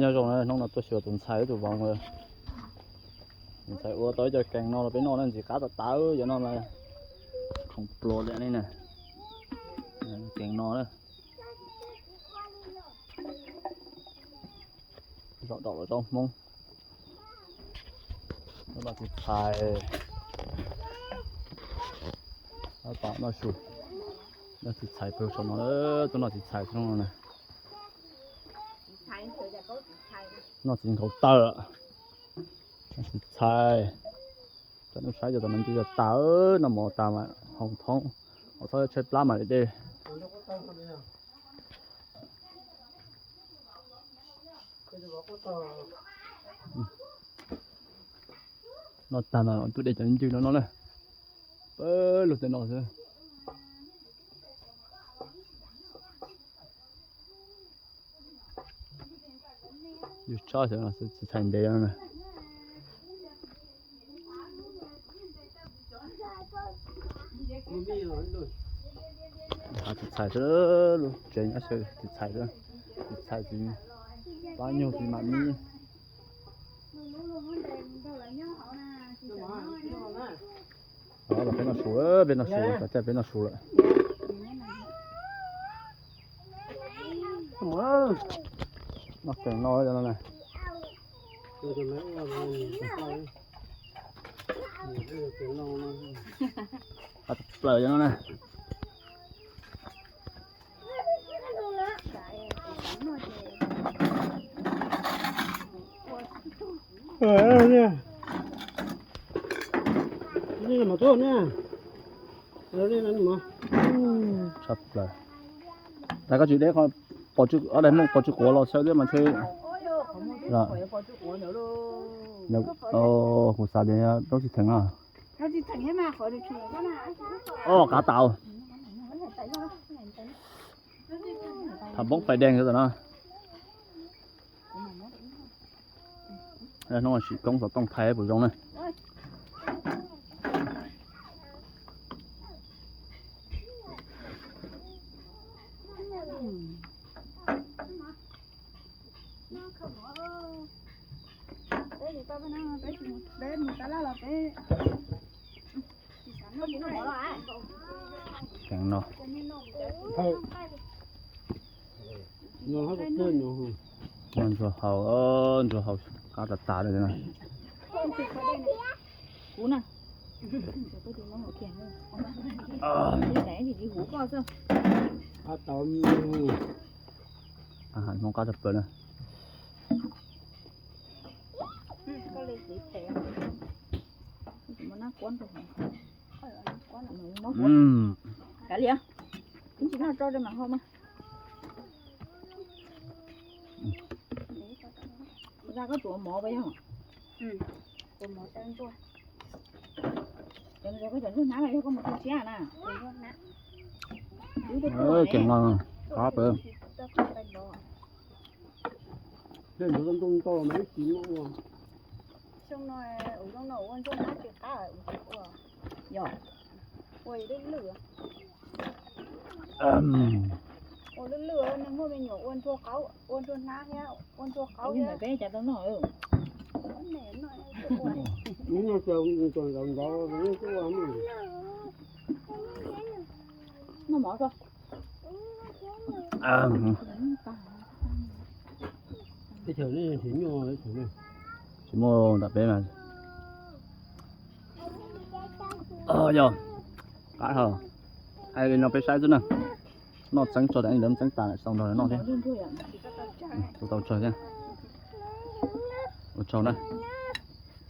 Nyob zoo na, hnub no tuaj xyuas tus ntxhais tus vauv. Tus ntxhais ua tau ib co kees no los peb noj na, ntxim qab tas tas, cov no mas khoom pluas liam li na. Kees no na. Zaum dom los zaub Hmoob. Noj txiv txhais. Tom noj su. Noj txiv txhais pawg saum no, tuaj noj txiv txhais xwb no na. Noj txiv nkhaus taw. Noj txiv txhais. Cov no saib cov tom no ncw tas tas, noj mov tas mas haus thoob, haus thoob tshaib plab mas deb. Noj tag mas tuaj de cov ncw no no na. Pab luag tej no xwb. Yus tsob xwb, txiv txhais ntev no na. Txiv txhais xwb, lub tsev nyob xwb txiv txhais xwb. Txiv txhais txiv pab nyuag txiv mam mib. Los peb noj su, peb noj su, cov caij peb noj su lawm. Noj kees no cov no na. Qab plaws cov no na. Tshaj plaws. Tab koj tsis deb qhov pos tswj, ob daim hmoob pos tswj quav los saib thiab mas ntshe. Kuv xav tias plaub tsis theem no. Os, qab tas. Tham poob pais deeg tam no. Hnub no sim koob xov tooj thaij puas zoo na. Kees no. Ntsuag haus, ntsuag haus qab tas tas li no. Ahav, Hmoob qab tshaj plaws na. Kav liam, tsis noj tso rau mam haus mas. Ua koj tuav mov pas yog? Koj cov ntsuag hnab yog koj mus tu siab na. Keem no, qab pawg. Xyoo no ua ntsuag hnab tsis qab, ua, ua lwj lwj. Ua lwj lwj, neeg muaj me nyuam ua ntsuag qaub, ua ntsuag hnab thiab ua ntsuag qaub thiab. Peb cas tau noj. Noj mov. Tsis muaj nram peb mas. Yog, qab hau. Hais li no peb saib xwb na. Noj txeeb tso, lawv txeeb tas tsis tau nrog lawv noj thiab. Tau tsawg thiab. Ua tsaug na.